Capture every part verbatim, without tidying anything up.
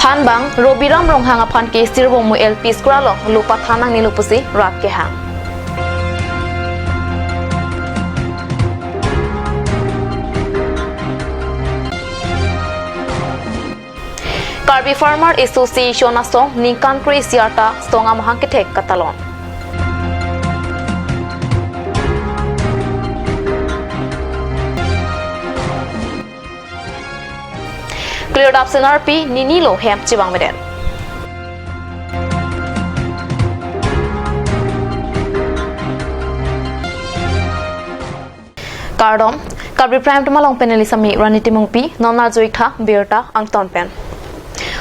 Thanbang, Robiram Ronghang aphan ke Sirvomu L P School along lo pathan nangnelo pusi rat kehang. Karbi Farmer Association asong ningkan kre-isi arta song amahang kethek katalon. Klirdap senarpi ninilo hem chevangvedet. Kardom, Karbi Prime Time along pen neli Sami Rani Timungpi, non arjuik tha birta angton pen.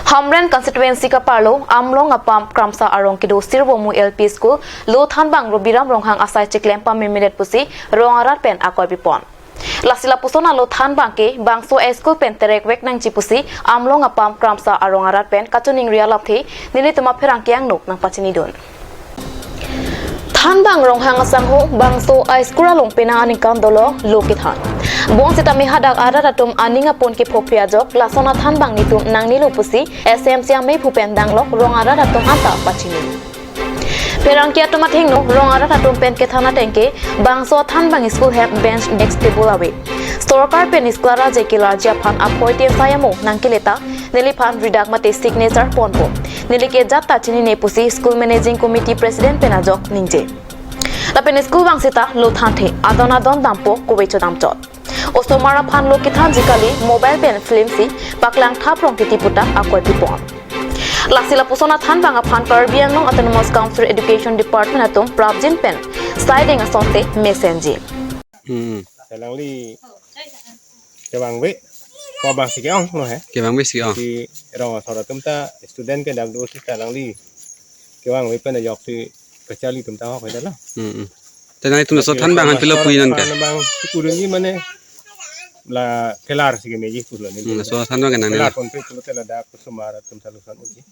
Hamren constituency kaparlo Amlong apam Kramsa arong kedo Sirvomu L P School lo thanbang Robiram Ronghang asai chiklem pamemedet pusi rong arat pen akoi pipon. Lasi lapuson alo thanbang ke bangso a-school pen terekvek nangji pusi Amlong apam Kramsa arong arat pen kachiningri alamthe nelitum apherangke angno nangpachinidun. Thanbang Ronghang asangho bangso a-school along penang aningkan dolo lo kethan. Bonsitame hadak arat atum aning apon kephophe ajok lason athanbang netum nangnelo pusi S M C amei phu pen danglok rong arat atum anta pachini. Pherangke atum athengno rong arat atum pen kethan ateng ke bangso athanbang school hem bench desk table ave. Sorkar pen school arje kelarji aphan aphoi tin sayamo nangkeleta neliphan ridak mate signature ponpo. Neli ke jat ta chinine pusi school managing committee president pen ajok ningje. Lapen school bang seta lo thanthe adon adon dampo kove chodam chot. Osomar aphan lo kethanji kali mobile pen film si paklang thap rong titi puta akoi pipon. Lasi lapuson athanbang aphan Karbi Anglong Autonomous Council Education Department atum prapjin pen saideng asonte mesenji. Hmm. Alangli kevangve, ko bang si ke-ong lo he. Kevangve si ke-ong. Si rong asor atum ta student ke dak do si ta alangli kevangve pen ajok si kacharli atum ta hok he lo. Hmm, hmm. Te nangtum laso thanbang aphan pilo pui non ke? Bang si kurunji mane la kelar si kemeji pulo ni. Hmm, laso thanbang ke nangne. Kelar ponpe pulote ladak osomar atum ta lason uji.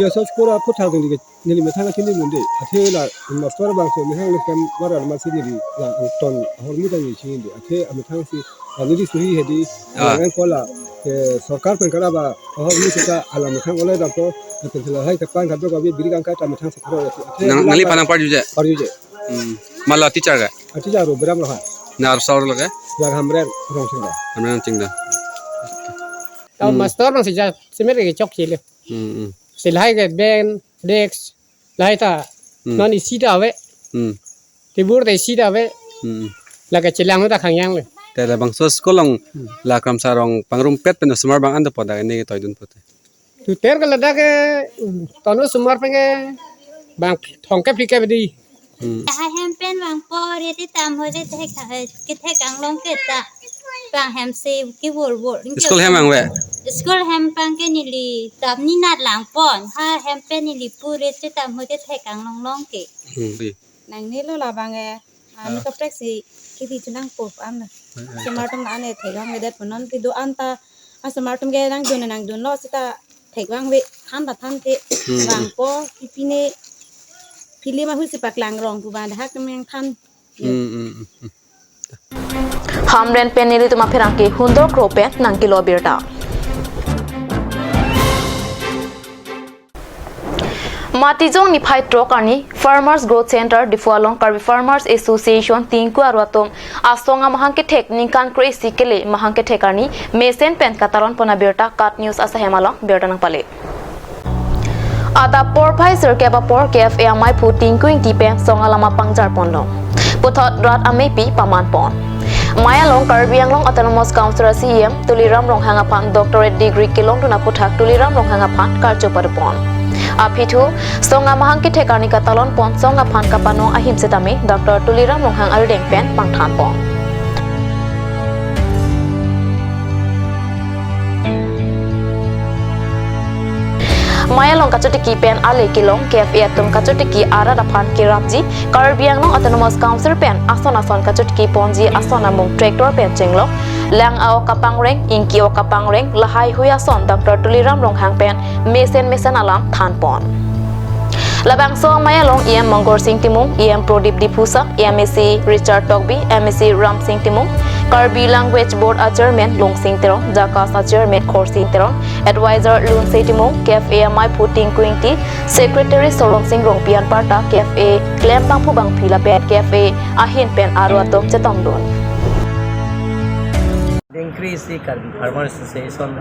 Ya, so school aphuthak neli ke, neli methang kachinidunde. Athe la master bang so methang le kem waral masi neli la angton ahormu ta neli chinide. Athe amethang si, ah, neli suhi hedi, ah, yang kola ke sorkar pen kala ba ahormu sita alam methang olai dampo, athe la hai kapan kadok abi biri kangkai ta methang si kro. Athe nang, la nangli pa- phan nangparjuje? Parjuje. Hmm. Mala teacher ke? Ah, teacher Robiram Ronghang. Na arsa arlo ke? Yang Hamren Rongchingda. Hamren Rongchingda. Tau, hmm, master bang si ja semer ke chokche le. Hmm, hmm. Si lahai ke bench, desk, lahai ta, hmm, non isi ta ave. Hmm. Table ta isi ta ave. Hmm. La ke chelang ta khangyang le. Te labangso school along, hmm, la Kramsa arong pangrumpet pen osomar bang an dopo dak ne toidun pote. Total ke ladak ke, hmm, ton osomar pen ke bang thomkep phlikep di. Hmm. Lahai hem pen vangpo, re te tam ho te thek, eh, kethek anglong ke ta. Bang hem si kevor vor. School hem vangve? School hem bang ke neli tam ni nat langpon. Ha hem pen neli pu re te tam ho te thek anglong long ke. Hmm. Nangnelo labang e. Ah, ah, ni kaprek si kipi chenangpo an. Ah, ah. Osomar atum an e thek vangvedet pu non kedo-an ta. Osomar atum ke nangdun nangdunlo sita thek vangve than ta thanthe. Hmm. Vangpo kipine film ahut si paklang rong pu bang dak kemeng than. Hmm, hmm, hmm, hmm. Hamren pen nelitum apherangke Hundor Kro pen nangkelo birta. Matijong niphai throk arni Farmers Growth Center Diphu along Karbi Farmers Association Tingku Aro atum asong amahang kethek ningkan kre-isi kele mahang kethek arni mesen pen katalon pon abirta KAT News asahem along birta nangpale. Adap porphai sirkep apor K F A amaiphu Tinku Ingti pen song alama pangjar ponlo. Puthot rat amepi paman pon. Mei along Karbi Anglong Autonomous Council C E M Tuliram Ronghang aphan doctorate degree kelongdun aputhak Tuliram Ronghang aphan karcho padopon. Aphi thu, song amahang kethek arni katalon pon song aphan kapanong ahim setame Doctor Tuliram Ronghang arideng pen pangthan pon. Mei along kachotiki pen ale kelong K F A atum kachotiki arat aphan kerapji Karbi Anglong Autonomous Council pen ason ason kachotiki ponji ason amung tractor pen chenglok, lang a-ok kapangreng, ingki ok kapangreng, lahai hui ason Doctor Tuliram Ronghang pen mesen mesen alam than pon. Labangso amei along E M Mangarsing Timung, E M Pradip Diphusa, M A C Richard Tokbi, M A C Ramsing Timung, Karbi Language Board a Chairman Longsing Teron, JACAS a Chairman Khorsing Teron, Advisor Lunse Timung, K F A amei aphu Tingku Ingti, Secretary Soronsing Rongpi anparta K F A klembangphu bangphi lapen K F A ahin pen aro atum chetongdun. Dengkri isi Karbi Farmer Association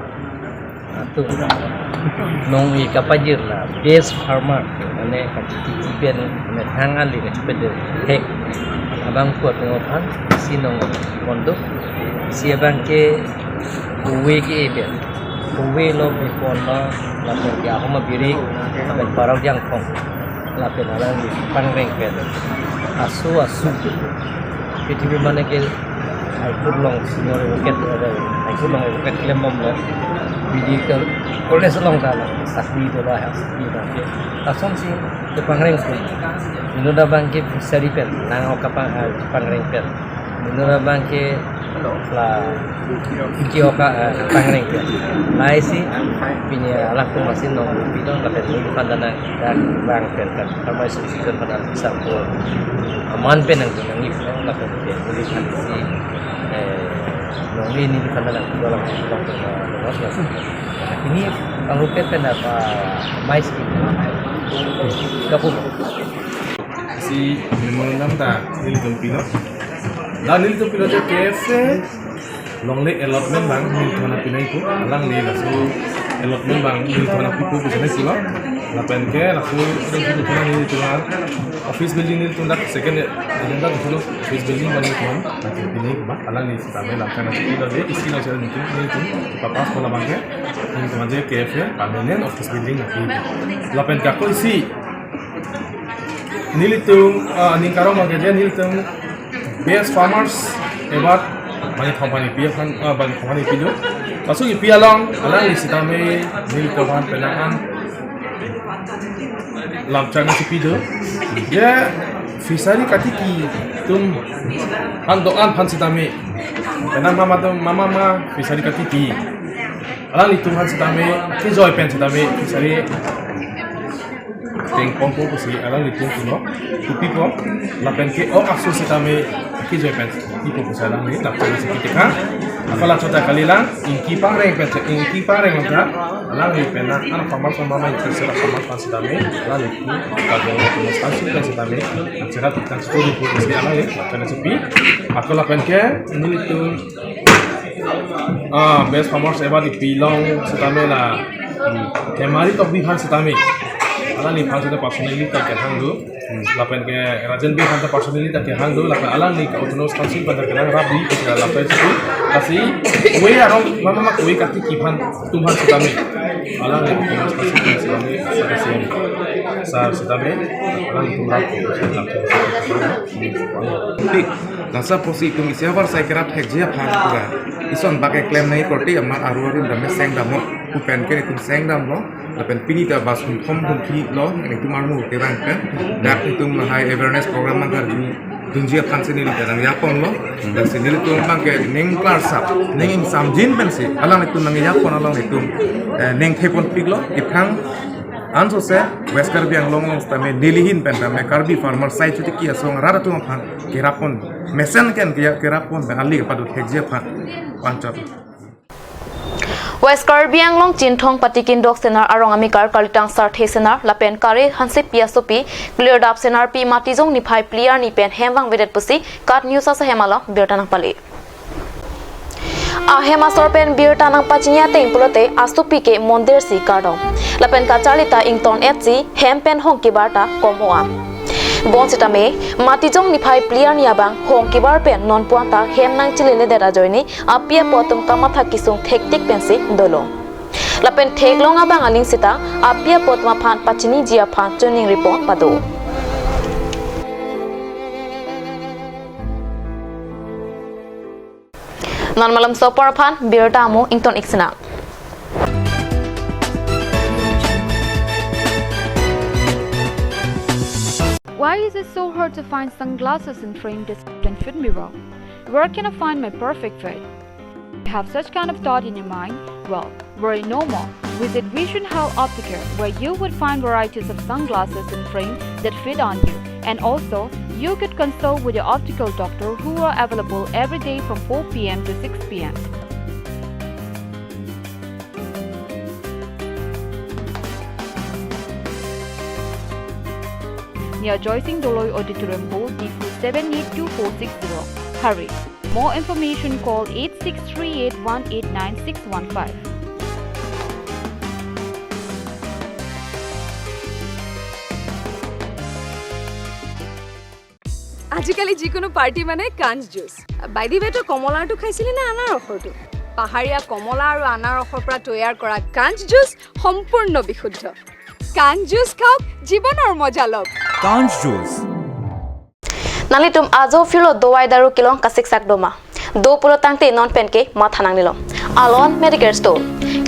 atum nong-e kapajir la best farmer mane kachiti pen mane thang ali kachupet hek abangphu atum aphan isi nong-e ponduk, isi abang ke kove ke-e pen, kove lo, bipon lo, lapen ke ahoma birik, lapen parok jangphong, lapen alangli pangreng pen aso aso prithibi mane ke High Court along senior advocate, eh, High Court along advocate klembomlo, medical college along ta lo, sakri dolo, ha, sakri dolo. Lasonsi kepangreng pen, inut abang ke fishery pen nang-ok kapang, eh, pangreng pen, inut abang ke la ingki-ok, eh, pangreng pen. Lahai si pini alangtum asin nong-e pilo, lapen neliphan ta nang dak bang pen kan, Farmer Association pada sampo aman pen nang nang-e pilo, lapen neliphan si, eh, nong-e neliphan ta nang pilo lang, lang pen, eh, nong-e. Ini anguket pen apa, mais ki. Kapu. Si memorandum ta nelitum pilo. La nelitum pilo je K F A longle allotment abang nelitum aphan pinangji pu, alangli laso allotment abang nelitum aphan pipo pu chinai pulo. Lapen ke laso nelitum aphan office building nelitum dak second agenda dolo, office building abang nelitum aphan pinangji abang, alangli sitame lam kana si pilo je isi lo je nelitum, nelitum papas pola abang ke nelitum je K F A permanent office building nangpi. Lapen ke ako isi nelitum, ah, ning karong abang ke je nelitum Best Farmers Award bangkethom aphan ipi aphan, ah, bangkethom aphan ipilo. Laso ipi along alangli sitame nelitum aphan penang an lamchak nangchipi do. Je fishery katiki atum aphan do-an aphan sitame, penang mama atum mama ma fishery katiki, alanglitum aphan sitame kejoi pen sitame fishery tengpon po pusi alanglitum pulo, pupipo, lapen ke-ok aso sitame kejoi pen pipo pusi alangli dak pen si pitekang. Ako la chota kalilang, ingki pangreng pen, ingki pangreng pen, alangli pen nang an farmer sama mai terserah farmer pen sitame, alanglitum, kalau mau sitame, terserah kita setuju pusi alangli dak pen si pi. Ako lapen ke nelitum, ah, Best Farmers Award ipi along sitame la, hmm, Kemari Tokbi aphan sitame, alangliphan sitame personally ta kehang do. Hmm. Lapen ke Rajen Bey aphan ta personally ta kehang do, lapen alangli ke Autonomous Council aphan ta kenangrap do, ke lapen situ. Lasi, kove arong, mama ma kove katiki aphan atum aphan sitame, alangli Autonomous Council aphan sitame, sar sitame, alanglitum rap, Pik, lasi apotsi itum isi avarsai kerap thekji aphan pura ison bak keklem nangji korte amat aru aru dam seng damlo, pu pen ke itum seng damlo, lapen pini ta bas hum thom hum thi lo, itum armu kevang pen dak itum lahai awareness program nangkardun, dunji aphan si neli ta nangyaponlo. Lasi nelitum abang ke ning klarsap, ning ingsamjin pensi alanglitum nangyapon along itum, eh, ning thepon piklo, iphang ansose West Karbi Anglong along sitame neli ahin pen tame Karbi farmer sai chotiki asong rat atum aphan kerap pon mesen ken ke kerap pon pen ali kepadot thekji aphan panchot. West Karbi Anglong Chinthong Patikin Dok Senar arong amekar Kalitang Sarthe Senar lapen Kare Hansepi asopi Klirdap Senarpi Matijong niphai phli arni pen hem vangvedet pusi KAT News asahem along birta nangpale. Ahem asor pen birta nangpachini ateng pulote asopi ke mondir si kardom. Lapen kacharli ta ington-et si hem pen hong kebar ta kom ho-an. Bonsitame, Matijong niphai phli arni abang hong kebar pen non puan ta hem nangchileledet ajoine api apo atum kamatha kesung thektik pensi dolo. Lapen theklong abang aling sita api apo atum aphan pachiniji aphan choningri pon pado. Non malomso apor aphan birta amo ington-ik sinang. Why is it so hard to find sunglasses and frame this and fit me well? Where can I find my perfect fit? You have such kind of thought in your mind? Well, worry no more. Visit Vision Health Opticare, where you would find varieties of sunglasses and frame that fit on you. And also, you could consult with your optical doctor, who are available every day from four p m to six p m. Near Joysing Doloi Auditorium Hall, Diphu seven eight two four six zero. Hurry! More information, call eight six three eight one eight nine six one five. আজিকালি যিকোনো পাৰ্টি মানে কাঞ্চ juice. By the way, তই কমলাৰটো খাইছিলি নে আনাৰসৰটো? পাহাৰীয়া কমলা আৰু আনাৰসৰ পৰা তৈয়াৰ কৰা কাঞ্চ জুচ সম্পূৰ্ণ বিশুদ্ধ। কাঞ্চ জুচ খাওক, জীৱনৰ মজা লওক। Kanj Juice. Nanglitum ajo phirlo dovai daru kelong kasiksak doma. Do pulo tangte non penke matha nangnelo. Alon Medicare Store.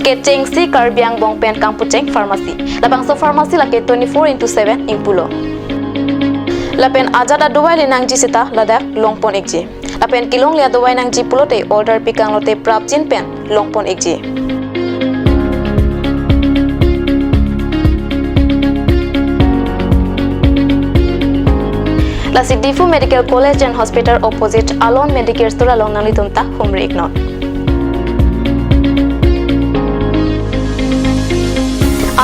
Kechengsi Karbi angbong pen kangpucheng pharmacy. Labangso pharmacy lake twenty-four into seven ingpulo. Lapen ajat adovai le nangji seta ladak longpon ikji. Lapen kelongle adovai nangji pulote order pikanglote prapjin pen longpon ikji. Lasi Diphu Medical College and Hospital opposite Alon Medicare Store along nanglitum ta humri iknon.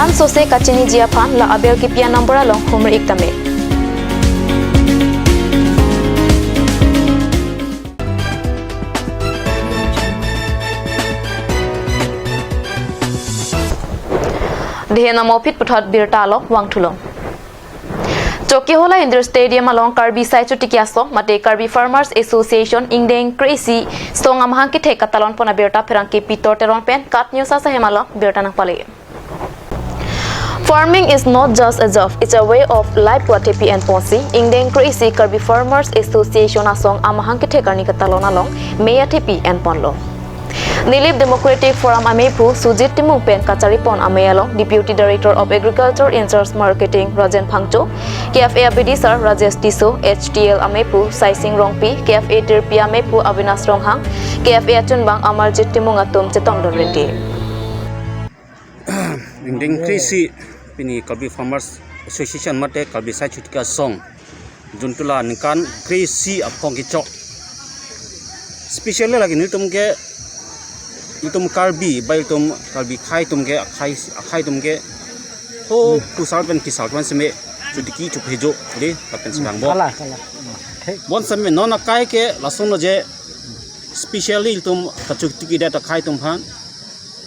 Ansose kachiniji aphan la abel kipi anumber along humri ik tame. Dehe namo phit puthot birta along vangthulo. Chokihola Indoor Stadium along Karbi Sai Chotiki Asong mate Karbi Farmers Association ingdeng kre-isi song amahang kethek katalon pon abirta pherangke Pitor Teron pen KAT News asahem along birta nangpale. Farming is not just a job, it's a way of life pu athepi enponsi ingdeng kre-isi Karbi Farmers Association asong amahang kethek arni katalon along mei athepi enponlo. Nilip Democratic Forum amephu Sujit Timung pen kacharipon amei along Deputy Director of Agriculture in charge Marketing Rajen Phangcho, K F A abidi sar Rajesh Tisso, H T L amephu Saising Rongpi, K F A tirpi amephu Avinash Ronghang, K F A achunbang Amarjit Timung atum chetongdun rinti. Ingdeng kre-isi pini Karbi Farmers Association mate Karbi Sai Chotiki Asong, juntu la ningkan kre-isi aphong kechok. Specially lake nelitum ke, itum Karbi, ba itum Karbi akhai atum ke, akhai, akhai atum ke, ho kusal pen kisal pen seme chotiki chophejo, de, lapen seme angbong. Kalah, kalah. Thik. Bon seme non akai ke, lason lo je, specially itum kachotiki det akhai atum aphan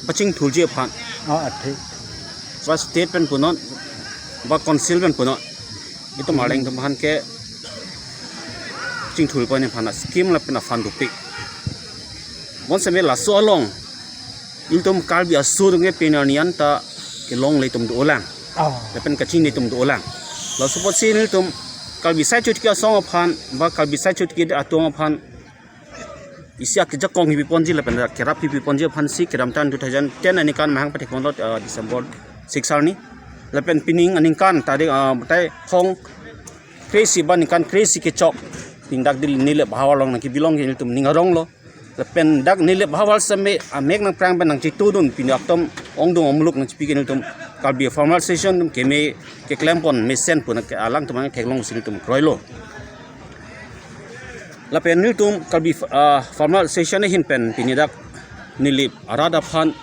pachingthurji aphan. Ah, thik. Ba state pen punon, ba council pen punon. Itum arleng atum aphan ke chingthur pon aphan scheme lapen a-fund dopik. Bon seme laso along, itum Karbi aso atum ke pini arni anta kelongle atum dolang. Ah. Lapen kachini atum dolang. Laso apotsi nelitum Karbi Sai Chotiki Asong aphan, ba Karbi Sai Chotiki atum aphan, isi akejakong hibi ponji lapen kerap hibi ponji aphansi kedamtang two thousand ten aningkan mahang pathek ponlo, ah, December six arni. Lapen pining aningkan tarik, ah, batai hong kre-isi ba ningkan kre-isi kechok. Pini dak Nilip ahavar along nangkebi along ke nelitum ning aronglo. Lapen dak Nilip ahavar seme amek nangprang pen nangchetudun pini aktum ongdung amuluk nangchepi ke nelitum Karbi Farmer Association atum keme keklem pon mesen pu nang ke alangtum nangtheklongsi nelitum kroilo. Lapen nelitum Karbi, ah, Farmer Association ahin pen pini dak Nilip arat aphan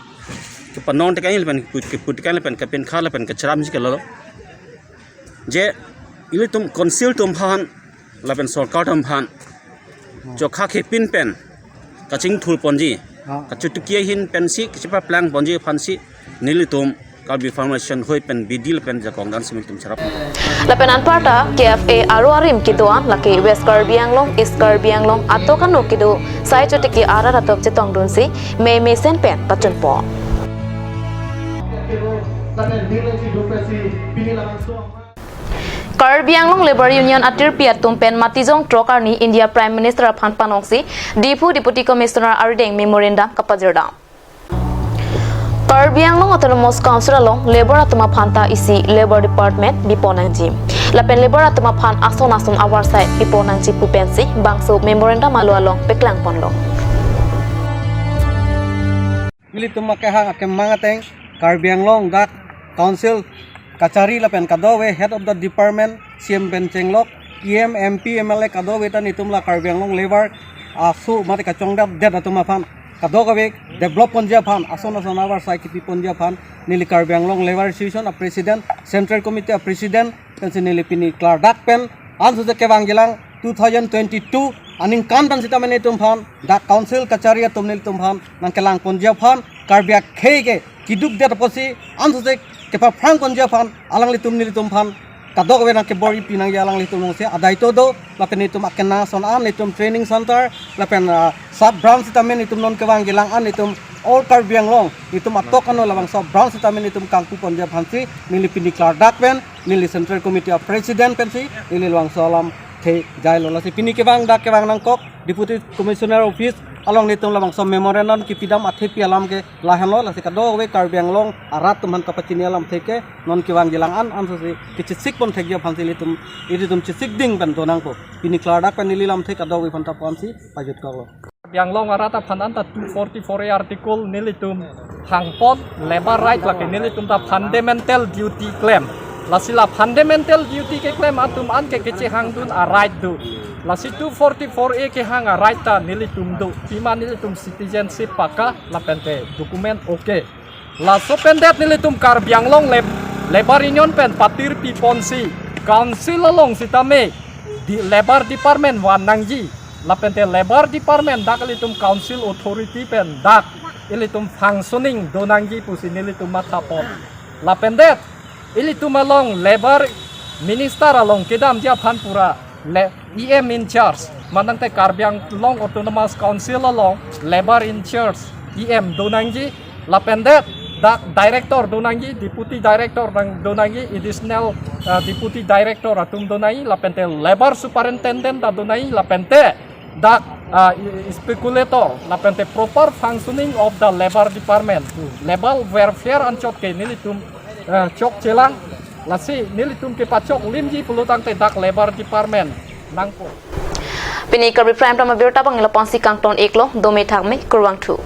kepanong tekang lapen keput, keput tekang lapen kapinkha lapen kacheramji ke lalo. Je ilitum council atum aphan lapen sorkar atum aphan chokha kepin pen kachingthur ponji, ah, kachotiki ahin pensi kachepaplang ponji aphansi nelitum Karbi Farmer Association hoi pen bidi lapen jakong dan seme nelitum cherap. Lapen anparta K F A aro arim kedo-an lake West Karbi Anglong, East Karbi Anglong atok ano kedo Sai Chotiki arat atum chetongdunsi mei mesen pen pachunpo. Karbi Anglong Labour Union atirpi atum pen Matijong throk arni India Prime Minister aphan panongsi Diphu Deputy Commissioner arideng memorandum kapajirdam. Karbi Anglong Autonomous Council along labour atum aphanta isi Labour Department bipon nangji. Lapen labour atum aphan ason ason avarsai bipon nangji pu pensi bangso memorandum alo along paklang ponlo. Ilitum akehang akemang ateng Karbi Anglong dak Council kachari lapen kadokave head of the department, C M pen chenglok, E M, M P, M L A kadokave ta netum la Karbi Anglong labour aso mate kachongdapdet atum aphan, kadokave develop ponji aphan, ason ason abar sai kipi ponji aphan neli Karbi Anglong Labour Association a president, Central Committee a president pensi neli pini klardak pen ansose kevangjilang, two thousand twenty-two aningkan pen sitame netum aphan dak Council kachari atum nelitum aphan nangkelang ponji aphan, Karbi akhei ke kidukdet apotsi ansose kepaphrang ponji aphan alanglitum nelitum aphan kadokave nangkebor-i pinangji alanglitum alongsi adaito do. Lapen netum akenangsot an netum training center lapen, ah, sub branch sitame netum non kevangjilang an netum all Karbi Anglong netum atok ano labangso branch sitame netum kangpu ponji aphansi neli pini klardak pen neli Central Committee a president pensi neli labangso alamthe jailo. Lasi pini kevang dak kevang nangkok Deputy Commissioner Office along netum labangso memorandum kipidam athepi alam ke lahenlo. Lasi kadokave Karbi Anglong arat atum aphan kapachini alamthe ke non kevangjilang an ansose kechesik pon thekji aphansi ilitum, ilitum chesik ding pen donangpo. Pini klardak pen neli lamthe kadokave aphanta ponsi pajutkoklo. Karbi Anglong arat aphan anta two forty-four A article nelitum hangpon, labour right lake nelitum ta fundamental duty klem. Lasi la fundamental duty keklem atum an ke kechehangdun a right do. Lasi two forty-four A kehang a right ta nelitum do. Pima nelitum citizenship pakka lapente document okay. Laso pendet nelitum Karbi Anglong Lab-, Labour Union pen patirpi ponsi Council along sitame di Labour Department van nangji. Lapente Labour Department dak ilitum Council Authority pen dak ilitum functioning do nangji pusi nelitum matha pon. Lapendet ilitum along Labour Minister along kedamji aphan pura le E M in charge, mate Karbi Anglong Autonomous Council along Labour in charge E M do nangji, lapendet dak director do nangji, deputy director nang do nangji, additional, uh, deputy director atum do nangji, lapente labour superintendent ta do nangji, lapente dak, uh, i-, speculator, lapente proper functioning of the labour department, labour welfare anchot ke nelitum, uh, chokchelang. Lasi nelitum kepachoklimji pulotangte dak labour department nangpo. Pini Karbi Prime Time abirta abang ila ponsi kangton-iklo, dome thakme, kurvangthu.